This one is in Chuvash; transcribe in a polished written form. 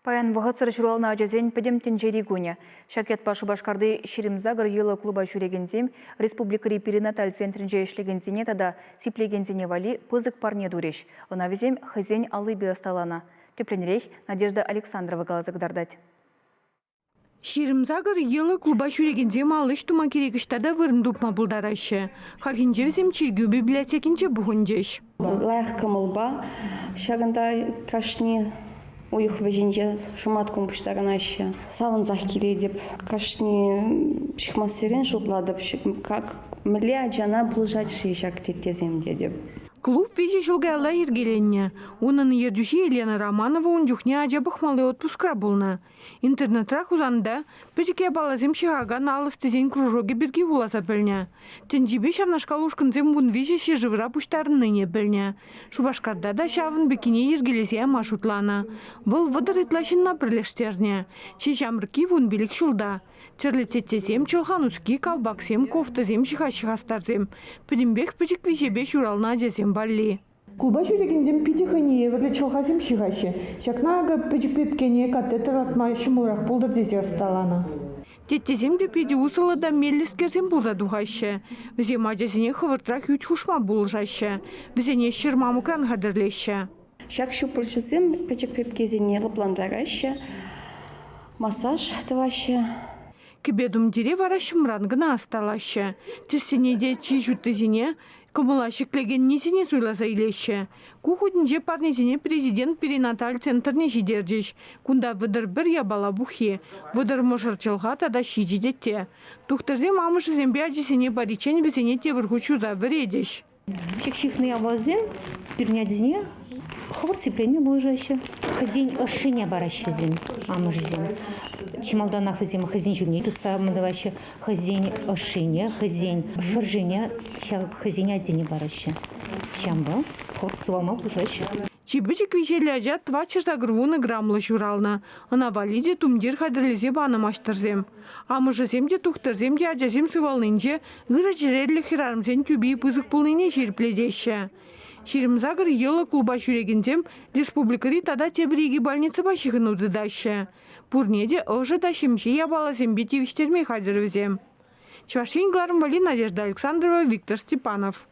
Паян вӑхӑтсӑр ҫуралнӑ ачасен Пӗтӗм тӗнчери кунӗ. Ҫак ятпа Шупашкарти 28 йӑлӑ клуба ҫӳрекенсем республикӑри перинаталь центрӗнче ӗҫлекенсене тата сиплекенсене валли пысӑк парне турӗҫ. Ӑна вӗсем хӑйсен аллипе ӑсталанӑ. Тӗплӗнрех Надежда Александрова каласа кӑтартать. 28 йӑлӑ клуба ҫӳрекенсем ал ӗҫ тума кирек ӑҫта та вырӑн тупма пултараҫҫӗ. Хальхинче вӗсем чиркӳ библиотекинче пухӑнчӗҫ. Лайӑх кӑмӑлпа ҫакӑнта кашни уйӑх вӗҫӗнче шӑматкун пуҫтарӑнаҫҫӗ. Савӑнсах килетӗп. Кашни ҫыхмассерен шутлатӑп, как мӗнле ачана пулӑшать-ши ҫак теттесем тетӗп. Клуб виҫӗ ҫул каялла йӗркеленнӗ. Унӑн ертӳҫи Елена Романова ун чухне ача пӑхмалли отпускра пулнӑ. Интернетра Хусанта пӗчӗк япаласем ҫыхакан ал ӑстисен кружокӗ пирки вуласа пӗлнӗ. Тӗнчипе ҫавнашкал ушкӑнсем 13 ҫӗршывра пуҫтарӑннине пӗлнӗ. Шупашкарта та ҫавӑн пеккине йӗркелесе яма шутланӑ. Вӑл 30 ытла ҫынна пӗрлештернӗ. Чи ҫамрӑкки 15 ҫулта. Тӗрлӗ теттесем, чӑлхан-нуски, калпаксем, кофтӑсем ҫыхаҫҫӗ хастарсем. Пӗтӗмпех пӗчӗк виҫепе ҫуралнӑ ачасем валли. Клуба ҫӳрекенсем питӗ хӑйне евӗрлӗ чӑлхасем ҫыхаҫҫӗ. Ҫакна акӑ пӗчӗк пепкене катетр лартма ҫӑмӑлрах пултӑр тесе ӑсталанӑ. Теттесем те питӗ усӑллӑ та меллӗскерсем пулса тухаҫҫӗ. Вӗсем ачасене хӑвӑртрах ӳт хушма пулӑшаҫҫӗ. Вӗсене ҫӗрмамӑкран хатӗрлеҫҫӗ. Ҫак ҫупӑрҫӑсем пӗчӗк пепкесене лӑплантараҫҫӗ, массаж тӑваҫҫӗ. Кӗпе-тумтире вара ҫӑмран кӑна ӑсталаҫҫӗ. Тӗссене те чи ҫуттисене, кӑмӑла ҫӗклекеннисене суйласа илеҫҫӗ. Ку хутӗнче парнесене президент перинаталь центрне ҫитерчӗҫ. Кунта 31 япала пуххи, 30 мӑшӑр чӑлха тата ҫичӗ тетте. Тухтӑрсем амӑшӗсемпе ачисене париччен вӗсене тепӗр хут ҫуса вӗретӗҫ. Ҫак ҫыхнӑ япаласем пирӗн ачасене хӑвӑрт сипленме пулӑшаҫҫӗ. Хӑйсен ӑшшине параҫҫӗ вӗсем, амӑшӗсем. Чи малтанах вӗсем хӑйсен ҫумне тытса тӑваҫҫӗ, хӑйсен ӑшшине, хӑйсен шӑршине ҫав хӑйсен ачисене параҫҫӗ. Ҫавӑнпа хӑвӑрт сывалма пулӑшаҫҫӗ. Чи пӗчӗк виҫеллӗ ача 480 грамлӑ ҫуралнӑ. Ӑна валли те тумтир хатӗрлесе панӑ маҫтӑрсем. Амӑшӗсем те, тухтӑрсем те ачасем сывалнинче ырӑ чӗреллӗ хӗрарӑмсен тӳпи пысӑк пулнине ҫирӗплетеҫҫӗ. 28 йӑлӑ клуба ҫӳрекенсем республикӑри тата тепӗр икӗ больницӑпа ҫыхӑну тытаҫҫӗ. Пурне те ӑшӑ та ҫемҫе япаласемпе тивӗҫтерме хатӗр вӗсем. Чӑваш Ен кӑларӑм валли Надежда Александрова, Виктор Степанов.